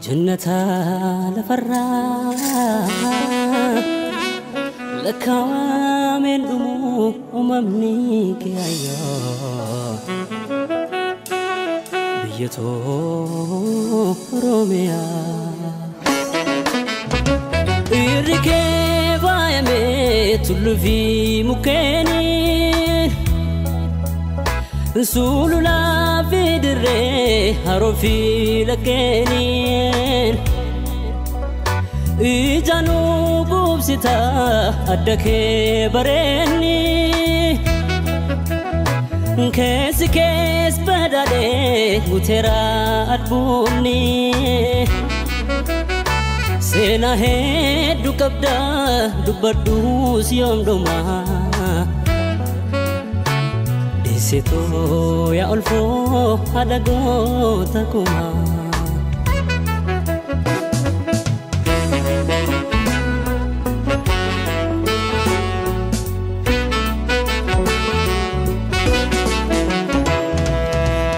Jannata lafarraa lakkaawameen dhumu uumamni kee ayyoo biyya too Oromiyaa. Irri kee faayamee tulluu fi mukkeeniin sululaa fi dirree haroo fi laggeeniin ijaanuu quubsita adda kee bareenni keessi kees badhaadhee guuteera albuunni seenaa hedduu qabda dubbadhuus yoom dhumaa. Deessitoo yaa olfoo haadha goota kumaa.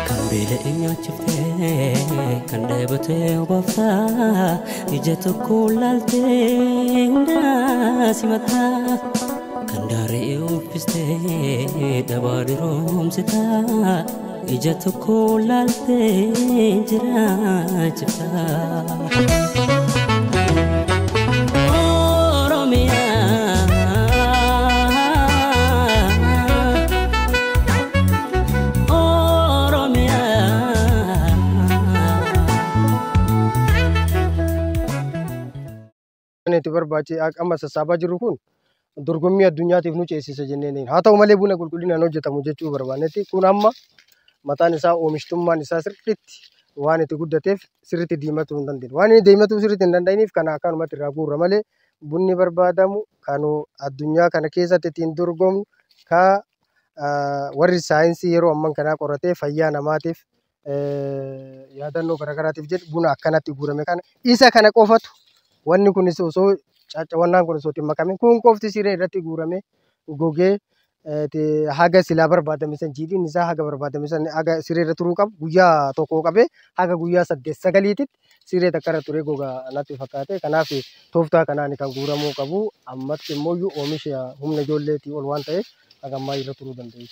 Kan beela'e nyaachiftee kan dheebotee obaaftaa ija tokko laaltee hundaa simataa. Kan daaree uffistee dhabaa diroomsitaa ija tokko laaltee jiraachiftaa. Oromiyaa, Oromiyaa. Itti barbaachee amma sassaabaa jirru kun dorgommii addunyaatiif nu ceesisa jenneen. Haa ta'u malee buna qulqullinaan hojjetamu jechuu barbaannetti kun amma mataan isaa oomishtummaan isaa sirriitti waan itti guddateef sirriitti diimatuu hin dandeenye. Waan inni diimatuu sirriitti hin danda'iniif kana akkanumatti irraa guurra malee bunni barbaadamu kan addunyaa kana keessatti ittiin dorgomnu ka warri saayinsii yeroo amman kanaa qoratee fayyaa namaatiif yaadannoo garaagaraatiif jedhu buna akkanatti guurame kana isa kana qofatu wanni kunis osoo caccawannaan kun osoo itti hin makamin kun qofti siree irratti guurame gogee haga silaa barbaadame san jiidhiin isaa haga barbaadame san haga siree irra turuu qabu guyyaa tokko qabee haga guyyaa 8 9tti siree takka irra turee goga natti fakkaate. Kanaaf tooftaa kanaan kan guuramuu qabu ammatti immoo oomisha humna ijoolleetii ol waan ta'eef haga ammaa irra turuu danda'u.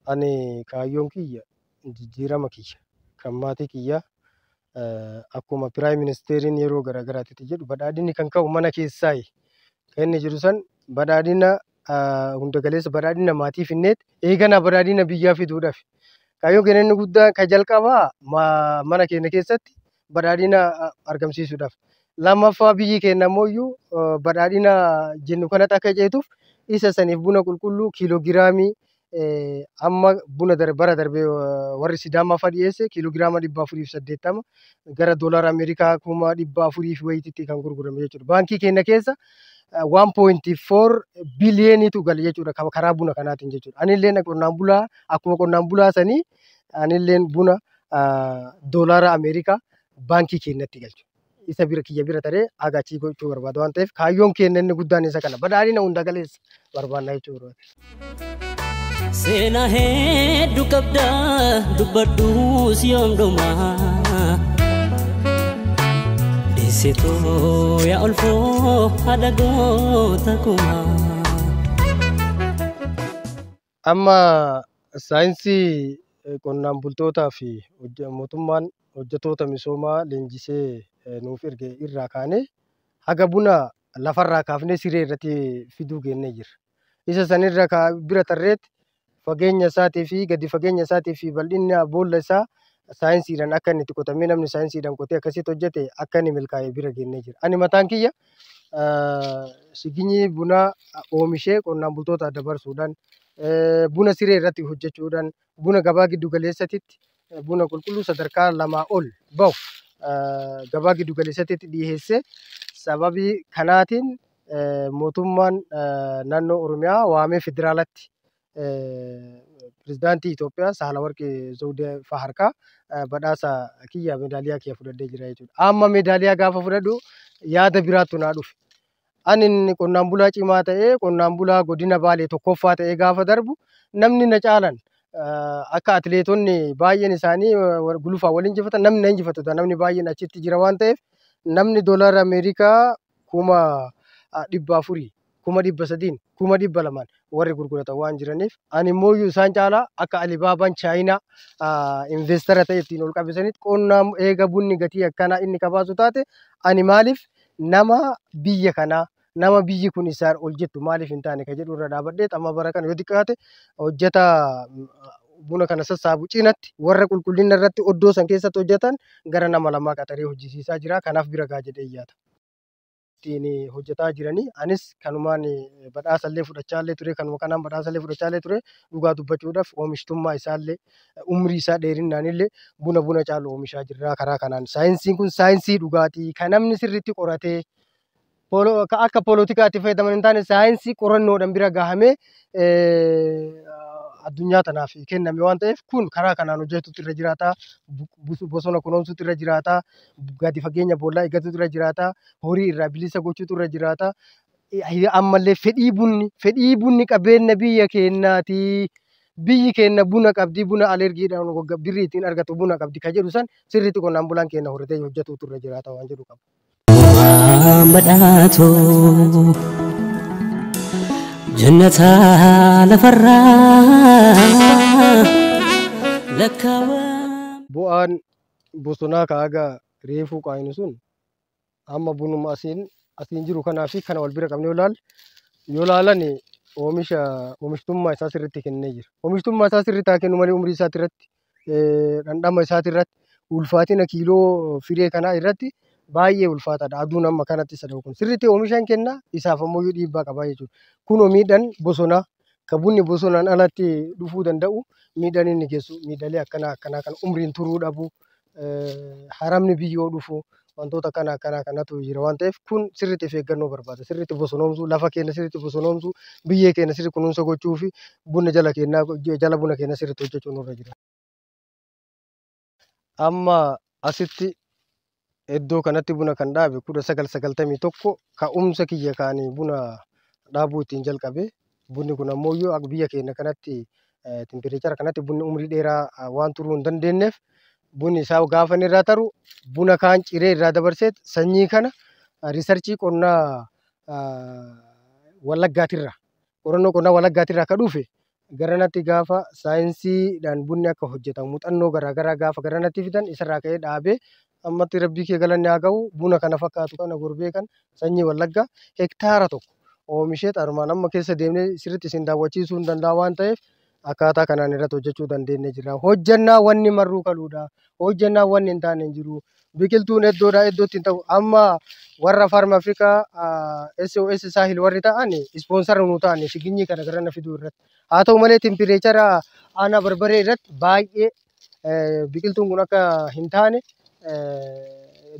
Ani kaayyoon kiyya jijjiirama kiyya kan maatii kiyya akkuma piraayim ministeeriin yeroo garaagaraatti jedhu badhaadhinni kan ka'u mana keessaayi. Kan inni jiru san badhaadhina hunda galeessa badhaadhina maatii finneet eegana badhaadhina biyyaa fiduudhaaf. Kaayyoon keenya inni guddaa kan jalqabaa mana keenya keessatti badhaadhina argamsiisuudhaaf. Lammaffaa biyyi keenya ammoo badhaadhina jennu kanatti akka ceetuuf isa saniif buna qulqulluu kiiloogiraamii amma buna bara darbee warri Sidaamaa fa'a dhiyeesse kiiloogiraama 480 gara doolaara Ameerikaa 400,000 fi wayiitti kan gurgurame jechuudha. Baankii keenya keessa 1.4 biliyooniitu gala jechuudha karaa buna kanaatiin jechuudha. Anilleen qonnaan bulaa akkuma qonnaan bulaa sanii anilleen buna doolaara Ameerikaa baankii keenyatti galchu. Isa bira kiyya bira taree haga achii gochuu barbaada waan ta'eef kaayyoon keenya inni guddaan isa kana badhaadhina hunda galeessa barbaanna jechuudha. Seenaa hedduu qabda dubbadhuus yoom dhumaa. Deessitoo yaa olfoo haadha goota kumaa. Amma saayinsii qonnaan bultootaa fi mootummaan hojjettoota misoomaa leenjisee nuuf erge irraa kaanee haga buna lafarraa kaafnee siree irratti fiduu geennee jirra. Isa sanirra bira tarreetti fageenya isaatii fi gadi fageenya isaatii fi bal'inna boolla isaa saayinsiidhaan akka inni itti qotamee namni saayinsiidhaan qotee akkasitti hojjete akka inni milkaa'e bira geennee jira. Ani mataan kiyya shiginyii bunaa oomishee qonnaan bultoota dabarsuudhaan buna siree irratti hojjechuudhaan buna gabaa giddu galeessatti buna qulqulluu sadarkaa 2 ol bahu gabaa giddu galeessatti dhiyeessee sababii kanaatiin mootummaan naannoo Oromiyaa waamee federaalatti pirezidaantii Itoophiyaa Saalawarqi Zawudee fa'aa harkaa badhaasa kiyya meedaaliyaa kiyya fudhadhee jira jechuudha. Amma meedaaliyaa gaafa fudhadhu yaada biraatu naa dhufe. Ani qonnaan bulaa cimaa ta'ee qonnaan bulaa godina Baalee tokkoffaa ta'ee gaafa darbu namni na caalan Akka atileetonni baay'een isaanii gulufaa wal injifatan namni na injifatu namni baay'een achitti jira waan ta'eef namni doolaara Ameerikaa 400,000, 300,000, 200,000 warri gurguratan waan jiraniif ani immoo isaan caalaa akka Alibaabaan Chaayinaa investara ta'e ittiin ol qabisanitti qonnaa eega bunni gatii akkanaa inni qabaasu taate ani maaliif nama biyya kanaa nama biyyi kun isaan ol jettu maaliif hin taane ka jedhu irra dhaabadhee amma bara kana yoo xiqqaate hojjeta buna kana sassaabu cinatti warra qulqullina irratti oddoo san keessatti hojjetan gara nama 2 qaxaree hojjisiisaa jira. Kanaaf bira gaa jedhee yaada. Ittiin hojjetaa jiranii anis kanumaan badhaasallee fudhachaallee ture kanuma kanaan badhaasallee fudhachaallee ture dhugaa dubbachuudhaaf oomishtummaa isaallee umrii isaa dheerinnaanillee buna caalu oomishaa jirra karaa kanaan. Saayinsiin kun saayinsii dhugaatii kan namni sirriitti qoratee akka poolotikaatti fayyadaman hin taane saayinsii qorannoodhaan bira gahamee addunyaa tanaaf kenname waan ta'eef kun karaa kanaan hojjetuutu irra jiraata. Bosona kunuunsuutu irra jiraata. Gadi fageenya boollaa eeggatuutu irra jiraata. Horii irraa bilisa gochuutu irra jiraata. Ammallee fedhii bunni qabeenya biyya keenyaati. Biyyi keenya buna qabdi, buna alergiidhaan birrii ittiin argatu buna qabdi kan jedhu san sirriitti qonnaan bulaan keenya horatee hojjetuutu irra jiraata waan jedhu qaba. Badhaatoo jannata lafarraa lakkaawaa. Bu'aan bosonaa kaaga reefuu qaayinu sun amma bunuma asiin jiru kanaa fi kana wal bira qabnee yoo ilaalan oomishtummaa isaa sirriitti kennee jira. Oomishtummaa isaa sirriitti haa kennu malee umrii isaati irratti, dhandhama isaati irratti, ulfaatina kiiloo firee kanaa irratti baay'ee ulfaataadha. Aduun amma kanatti isa dha'u kun sirriitti oomishan kenna isaaf ammoo dhiibbaa qaba jechuudha. Kunoo miidhaan bosonaa kan bunni bosonaan alatti dhufuu danda'u miidhaan inni geessu miidhalee akkanaa akkanaa kan umriin turuu dhabu, haramni biyyoo dhufu wantoota akkanaa akkanaa kanatu jira waan ta'eef kun sirriitti of eeggannoo barbaada. Sirriitti bosonoomsuu, lafa keenya sirriitti bosonoomsuu, biyyee keenya sirriitti kunuunsa gochuu fi bunni jala keenyaa jala buna keenya sirriitti hojjechuun nurra jira. Amma asitti iddoo kanatti buna kan dhaabe 1991 ka'umsa kiyya kaanii buna dhaabuu ittiin jalqabe. Bunni kun ammoo biyya keenya kanatti tempireechara kanatti bunni umrii dheeraa waan turuu hin dandeenyeef bunni isaa gaafa inni irraa taru buna kaan ciree irraa dabarsee sanyii kana riisarchii qonnaa Wallaggaatirraa qorannoo qonnaa Wallaggaatirraa akka dhufe garanatti gaafa saayinsiidhaan bunni akka hojjetamu muuxannoo garaagaraa gaafa garanatti fidan isarraa ka'ee dhaabee ammatti rabbii kee galanni haa ga'u buna kana fakkaatu kana gorbee kan sanyii Wallaggaa hektaara 1 oomishee armaan amma keessa deemnee sirriitti isin daawwachiisuu hin danda'a waan ta'eef akkaataa kanaan irratti hojjechuu dandeenye jira. Hojjannaa wanni marruu kaluudha. Hojjannaa wanni hin taane hin jiru. Biqiltuun iddoodhaa iddootti hin ta'u. Amma warra Farm Afrikaa SOS Saahil warri ta'an ispoonsara nuu ta'an shiginyii kana garana fiduu irratti. Haa ta'u malee tempireechara aanaa barbaree irratti baay'ee biqiltuun kun akka hin taane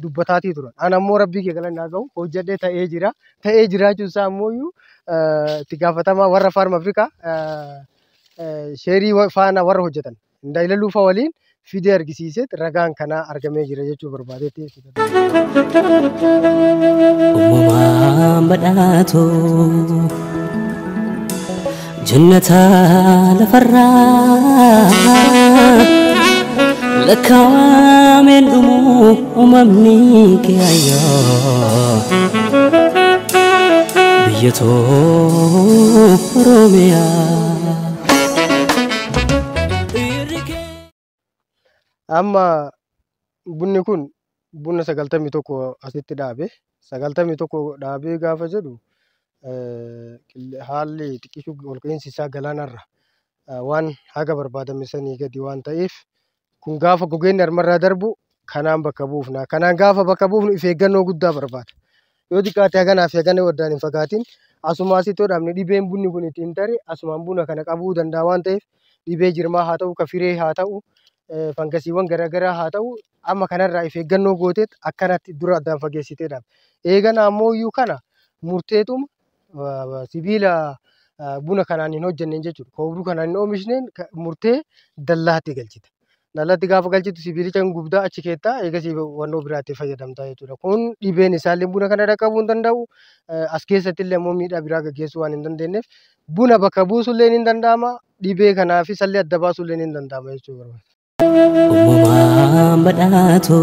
dubbataatii turan. Ana ammoo rabbii kee galanni haa ga'u hojjedhee ta'ee jira. Ta'ee jiraachuun isaa ammoo itti gaafatamaa warra Farm Afrikaa sheerii faana warra hojjetan Indaayilaluu fa'a waliin fidee argisiisee ragaan kanaa argamee jira jechuu barbaadetti. Uumamaan badhaatoo jannata lafarraa lakkaawameen dhumuu uumamni kee ayyaa biyya too Oromiyaa. Amma bunni kun buna 91 asitti dhaabe. 91 dhaabee gaafa jedhu haalli xiqqisuu ol ka'iinsi isaa galaanarra waan haga barbaadame sanii gadi waan ta'eef kun gaafa gogeenni harmarraa darbu kanaan bakka buufna. Kanaan gaafa bakka buufnu of eeggannoo guddaa barbaada. Yoo xiqqaate haganaa fi hagana waddaan hin fagaatin asuma asitti yoo dhaabne dhibeen bunni kun ittiin tare asumaan buna kana qabuu danda'a waan ta'eef dhibee jirmaa haa ta'u, kafiree haa ta'u, fangasiiwwan garaagaraa haa ta'u amma kanarraa of eeggannoo gooteet akkanatti dura addaan fageessitee dhaabde. Eegana ammoo iyyuu kana murteetuma sibiila buna kanaan hin hojjenneen jechuudha. Koobruu kanaan hin oomishneen murtee dallaatti galchita. Dallaatti gaafa galchitu sibiilicha hin gubdaa achi keettaa eegasii wannoo biraatti fayyadamtaa jechuudha. Kun dhibeen isaallee buna kana dhaqqabuu hin danda'u. As keessatti illee ammoo miidhaa biraa gaggeessuu waan hin dandeenyeef buna bakka buusullee ni danda'ama. Dhibee kanaa fi sallee adda baasuullee ni danda'ama jechuu barbaada. Uumamaan badhaatu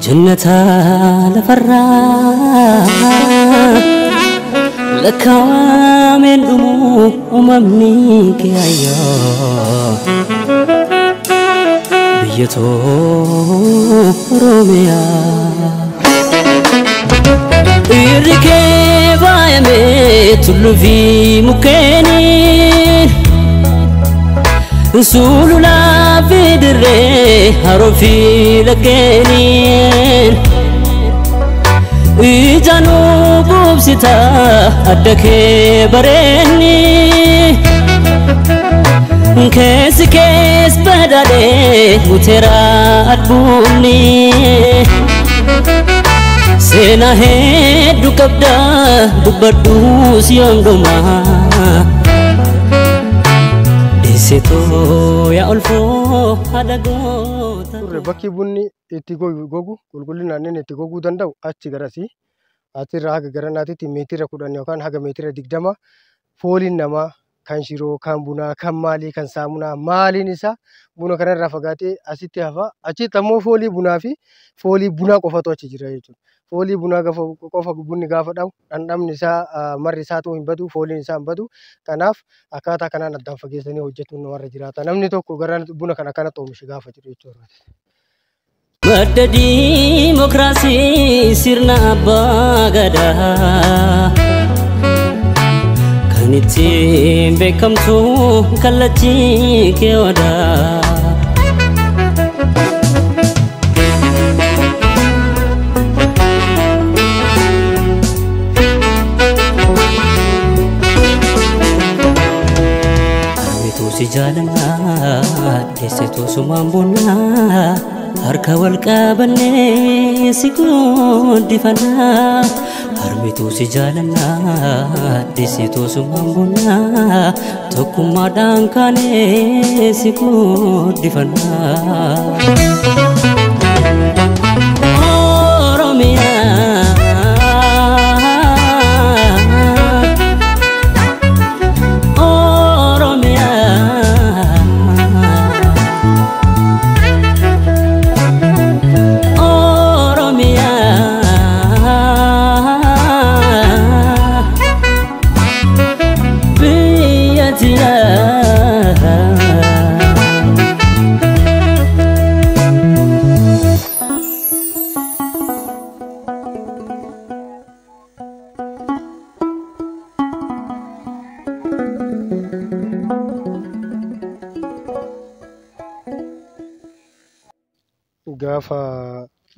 jannata lafarraa lakkaawameen dhumu uumamni kee ayyoo biyya too Oromiyaa. Irri kee faayamee tulluu fi mukkeeniin sululaa fi dirree haroo fi laggeeniin ijaanuu quubsita adda kee bareenni keessi kees badhaadhee guuteera albuumni. Seenaa hedduu qabda dubbadhuus yoom dhuma Deessitoo yaa olfoo haadha goota. Turre bakki bunni itti gogu qulqullinaan inni itti goguu danda'u achi garasii achirraa haga gara naatitti meetira 10 yookaan haga meetira 20 fooliin namaa kan shiroo, kan bunaa, kan maalii, kan saamunaa maaliin isaa buna kanarraa fagaatee asitti hafa. Achitti ammoo foolii bunaa fi foolii bunaa qofatu achi jira jechuudha. Foolii bunaa qofa bunni gaafa dhahu dhandhamni isaa marri isaatu hin badu, fooliin isaa hin badu. Kanaaf akkaataa kanaan addaan fageessanii hojjetuun namarra jiraata. Namni tokko gara buna kana akkanatti oomishe gaafa jedhu jechuudha. Madda diimokiraasii sirna abbaa gadaa kan ittiin beekamtu kallachii kee odaa. Harmituu si jaalannaa deessituu sumaan boonnaa harka wal qabannee si guddifannaa. Harmituu si jaalannaa deessituu sumaan boonnaa tokkummaadhaan kaanee si guddifannaa. Oromiyaa. Oromiyaa. Oromiyaa. Biyya tiyyaa. Gaafa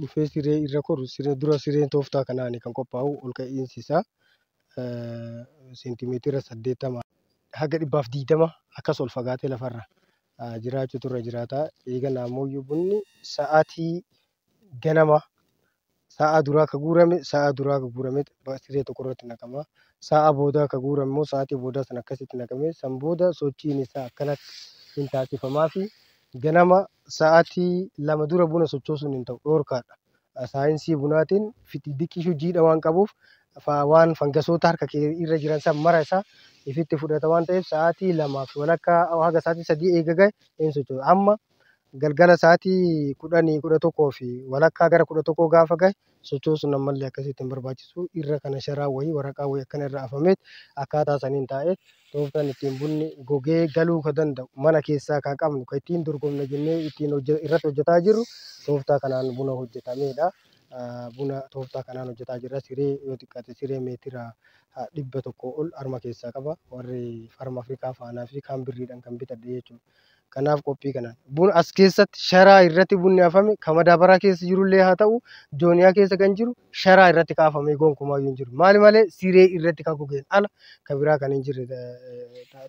dhufee siree irra koru siree dura sireen tooftaa kanaan kan qophaa'u ol ka'iinsi isaa seentimeetira 80 haga 120 akkas ol fagaatee lafarra jiraachuutu irra jiraata. Eeganaa ammoo bunni sa'aatii ganama sa'a duraa ka guurame sa'a duraa ka guurame siree tokko irratti naqama. Sa'a boodaa ka guurame immoo sa'aatii boodaa sana akkasitti naqame. San booda sochiin isaa akkanatti hin taasifamaa fi ganama sa'aatii 2 dura buna sochoosuun hin ta'u dhoorkaadha. Saayinsii bunaatiin diqqishuu jiidha waan qabuuf waan fangasoota harka kee irra jiran san mara isaa ifitti fudhata waan ta'eef sa'aatii 2 fi walakkaa haga sa'aatii 3 eega gahe hin socho'u. Amma galgala sa'aatii 10, 11 fi walakkaa gara 11 gaafa gahe sochoosuun ammallee akkasitti hin barbaachisu. Irra kana sharaa wayii waraqaa wayii akkana irra afameet akkaataa saniin taa'ee tooftaan ittiin bunni gogee galuu ka danda'u mana keessaa kan qabnu kan ittiin dorgomna jennee ittiin irratti hojjetaa jirru tooftaa kanaan buna hojjetamedha. Buna tooftaa kanaan hojjetaa jirra. Siree yoo xiqqaate siree meetira 100 ol harma keessaa qaba. Warri farma Afrikaa faanaa fi kaan birriidhaan kan bitadhe jechuudha. Kanaaf qophii kanaan buna as keessatti sharaa irratti bunni hafame kan madaabaraa keessa jirullee haa ta'u jooniyaa keessa kan jiru sharaa irratti kaafamee gonkumaayyuu hin jiru. Maali malee siree irratti kan gogeen ala kan biraa kan hin jirre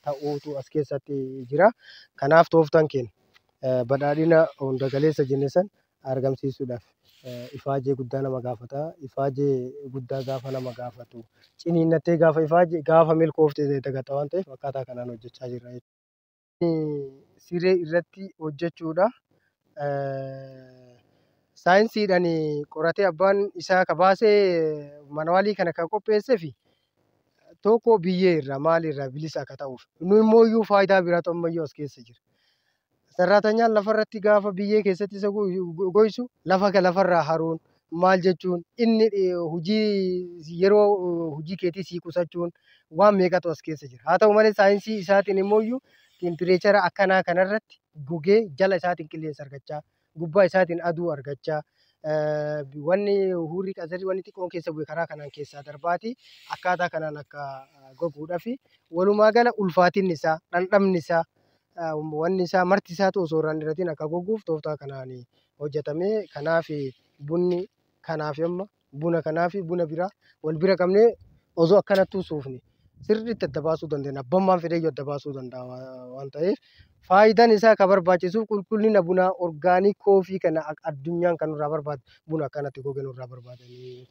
ta'uutu as keessatti jira. Kanaaf tooftaan keenya badhaadhina hunda galeessa jenne san argamsiisuudhaaf ifaajee guddaa nama gaafata. Ifaajee guddaa gaafa nama gaafatu ciniinnattee gaafa ifaajee gaafa milkooftee dagatta waan ta'eef akkaataa kanaan hojjechaa jirra jechuudha. Siree irratti hojjechuudha. Saayinsiidhaan qoratee abbaan isaa ka baasee manawaalii kana kan qopheessee fi Tokko biyyee irraa maalirraa bilisa akka ta'uuf. Nu immoo iyyuu faayidaa biraatu ammayyuu as keessa jira. Sarraatanyaan lafarratti gaafa biyyee keessatti isa goysu lafa lafarraa haruun maal jechuun inni hojii yeroo hojii keetii sii qusachuun waan meeqatu as keessa jira. Haa ta'u malee saayinsii isaatiin immoo iyyuu tempireechara akkanaa kanarratti gogee jala isaatiin qilleensa argachaa, gubbaa isaatiin aduu argachaa, wanni hurrii qazarri wanni xiqqoon keessa bu'e karaa kanaan keessaa darbaati akkaataa kanaan akka goguudhaaf walumaa gala ulfaatinni isaa, dhandhamni isaa, wanni isaa marti isaatu osoo irraan dheeratiin akka goguuf tooftaa kanaan hojjetamee. Kanaaf bunni kanaaf amma buna kanaaf buna biraa wal bira qabnee osoo akkanattuu suufne sirriitti adda baasuu dandeenya. Abbummaan fedheyyuu adda baasuu danda'a waan ta'eef faayidaan isaa kan barbaachisuuf qulqullina bunaa organic coffee kana addunyaan kan nurraa barbaadu buna akkanatti goge nurraa barbaadanii.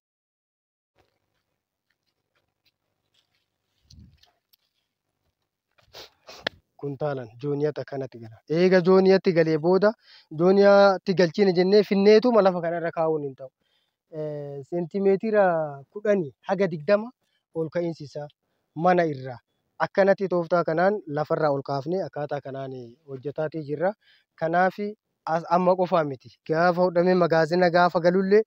Kuntaalan jooniyatti akkanatti gala. Eega jooniyatti galee booda jooniyaatti galchine jennee finneetuma lafa kanarra kaa'uun hin ta'u. Seentimeetira 10 haga 20 ol ka'iinsi isaa mana irraa akkanatti tooftaa kanaan lafarraa ol kaafnee akkaataa kanaan hojjetaatii jirra. Kanaaf amma qofaa miti gaafa hodhamee magaazina gaafa galullee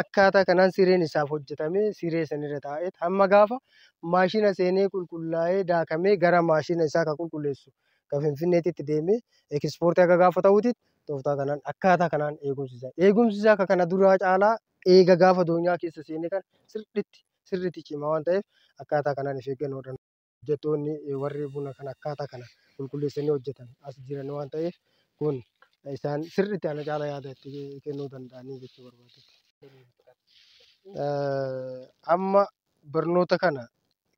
akkaataa kanaan sireen isaaf hojjetamee siree sanirra taa'ee hamma gaafa maashina seenee qulqullaa'ee daakamee gara maashina isaa kan qulqulleessu kan Finfinneetitti deemee ekspoortii akka gaafa ta'uutitti tooftaa kanaan akkaataa kanaan eegumsi isaa. Eegumsi isaa akka kana duraa caalaa eega gaafa doonyaa keessa seenee kan sirriitti cimaa waan ta'eef akkaataa kanaan of eeggannoodhaan hojjettoonni warri buna kana akkaataa kana qulqulleessanii hojjetan as jiran waan ta'eef kun isaan sirriitti ana caalaa yaada itti kennuu danda'anii jechuu barbaadu. Amma barnoota kana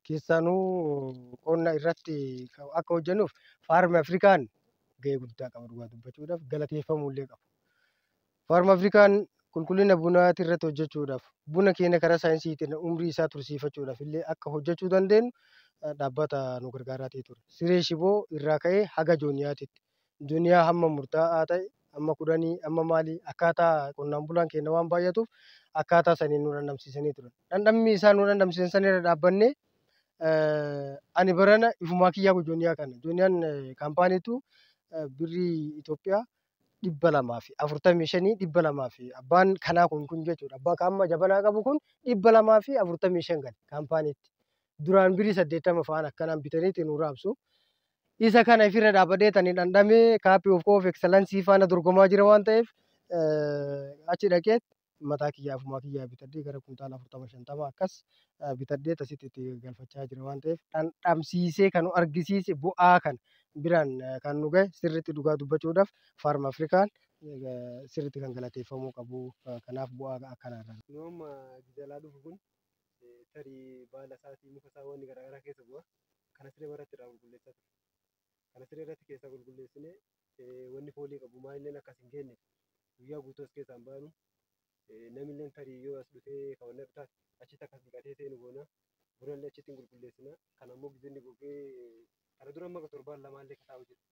keessaanuu qonna irratti akka hojjennuuf Faarmi Afrikaan gahee guddaa qaba dhugaa dubbachuudhaaf galateeffamuu illee qaba. Faarmi Afrikaan qulqullina bunaati irratti hojjechuudhaaf buna keenya karaa saayinsiitiin umrii isaa tursiifachuudhaaf illee akka hojjechuu dandeenyu dhaabbata nu gargaaraatii ture. Siree shiboo irraa ka'ee haga jooniyaatitti. Jooniyaa hamma murtaa'aa ta'e amma 10 amma maalii akkaataa qonnaan bulaan keenya waan baay'atuuf akkaataa saniin nu dhandhamsiisanii turan. Dhandhamni isaan nu dhandhamsiisan sanirra dhaabbannee ani barana ifumaa kiyyaa jooniyaa kana. Jooniyaan kaampaaniitu birrii Itoophiyaa 245 200 fi abbaan kanaa kun jechuudha. Abbaan amma jabanaa qabu kun 245 gale kaampaaniitti. Duraan birrii 80 fa'aan akkanaan bitaniitti nu raabsu. Isa kana ifirra dhaabbadhee tani dhandhamee cup of coffee excellence faana dorgomaa jira waan ta'eef achi dhaqee mataa kiyyaa ofumaa kiyyaa bitadhee gara kuntaala 40 50 akkas bitadhee asitti itti galfachaa jira waan ta'eef dhandhamsiisee kan nu argisiise bu'aa kan biraan kan nu gahe sirriitti dhugaa dubbachuudhaaf Faarm Afrikaan sirriitti kan galateeffamuu qabu kanaaf bu'aa akkanaa. Nu amma jalaa dhufu kun tarii baala isaatii muka isaa wanni garaagaraa keessa bu'a. Kana siree irratti irraa qulqulleessaa ture. Kana siree irratti keessaa qulqulleessinee wanni foolii qabu maalilleen akkas hin geenye guyyaa guutuu as keessaa hin baanu. Namilleen tarii yoo as dhufee kan wanni taate achitti akkas dhiqatee seenu goona. Bunallee achitti hin qulqulleessina. Kana immoo gizeenni gogee kana dura amma torbaan lamaallee kataa'u jira.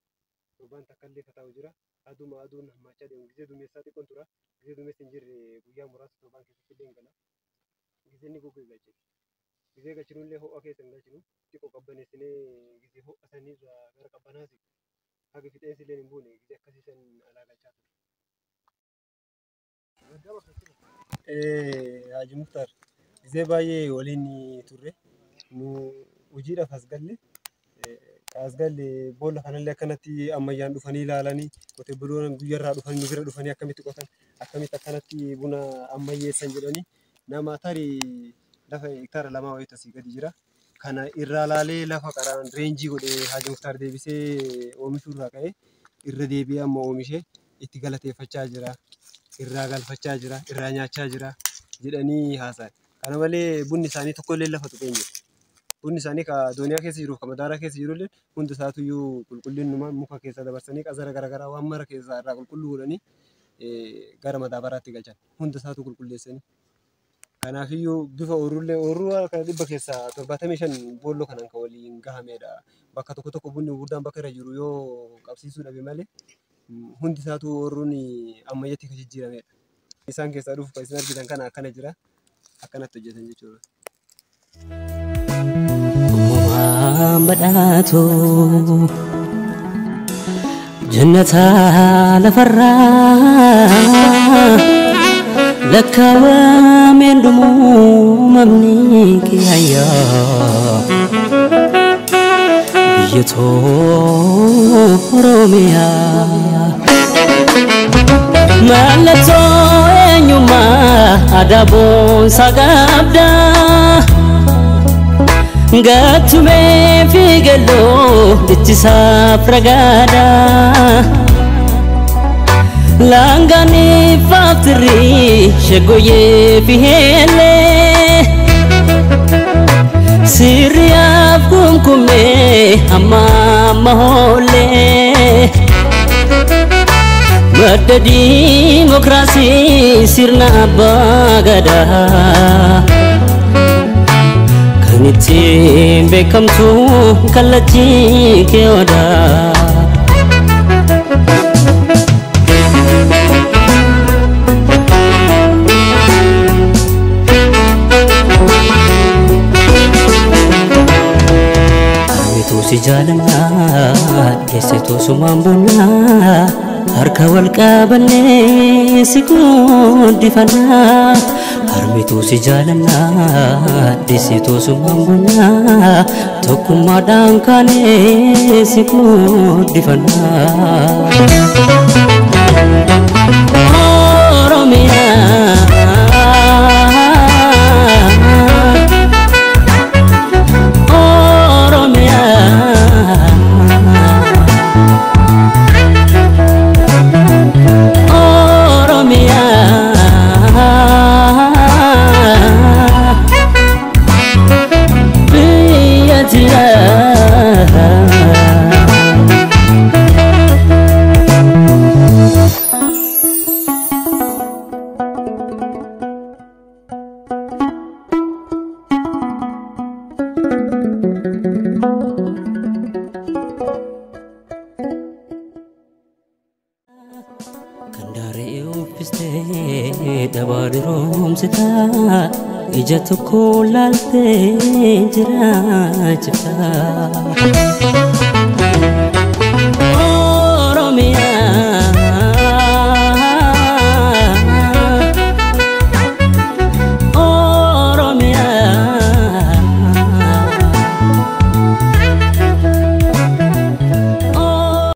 Torbaan takkallee kataa'u jira. Aduma aduun hammaachaa deemu gizee duumessaa xiqqoon tura. Gizee duumessi hin jirre guyyaa muraasa torbaan keessatti illee hin gala. Gizeenni gogee galchina. Gizee galchinullee ho'a keessa hin galchinu. Xiqqoo qabbaneessinee gizee ho'a sanirraa gara qabbanaa siqu. Haga fixeensi illee hin buune gizee akkasii san alaa galchaa ture. Haji Muktaar gizee baay'ee waliin turre nu hojiidhaaf as galle as galle boolla kanallee akkanatti ammayyaan dhufanii ilaalanii qotee buloon guyyarraa dhufanii nu bira dhufanii akkamitti qotan akkamitti akkanatti buna ammayyeessan jedhanii nama tarii lafa hektaara 2 wayiitu asii gadi jira. Kana irraa laalee lafa qaraan reenjii godhee Haji Muktaar deebisee oomishuu irraa ka'ee irra deebi'ee amma oomishee itti galateeffachaa jira. Irraa galfachaa jira, irraa nyaachaa jira jedhanii haasa'an. Kana malee bunni isaanii tokkollee lafa tuqee hin jiru. Bunni isaanii ka dooniyaa keessa jiru, ka madaaraa keessa jirullee hundi isaatuyyuu qulqullinnumaan muka keessa dabarsanii qazara garaagaraa waan mara keessaa irraa qulqulluu godhanii gara madaabaraatti galchan. Hunda isaatu qulqulleessanii. Kanaafiyyuu bifa ooyiruullee ooyiruu harka 75% boolloo kanaan kan waliin gahamedha. Bakka tokko tokko bunni gurguddaan bakka irra jiru yoo qabsiisuu dhabe malee hundi isaatu ooyiruun ammayyatti kan jijjiiramedha. Isaan keessaa dhufu kan isin argitan kana akkana jira. Akkanatti hojjetan jechuudha. Uumaan badhaatu jannata lafarraa lakkaawameen dhumuu mamni kiyayyaa biyya too Oromiyaa. Mallattoo eenyummaa aadaa boonsaa qabdaa. Gattumee fi galoo jechisaaf ragaadha. Laangaan ifaaf tirrii shaggooyyee fi heellee. Sirriyaaf kumkumee amma amma hoollee. Madda diimokiraasii sirna abbaa gadaa. Kan ittiin beekamtu kallattii kee odaa. Harmituu si jaalannaa keessattuu sumaan bunnaa harka wal qabannee si guddifannaa. Harmituu si jaalannaa dhiisituu sumaan bunnaa tokkummaadhaan kaanee si guddifannaa. Oromiyaa. Oromiyaa. Oromiyaa. Biyya jiraa. Kan daaree uffistee dhabaa diroomsitaa ija tokko laaltee jiraachiftaa.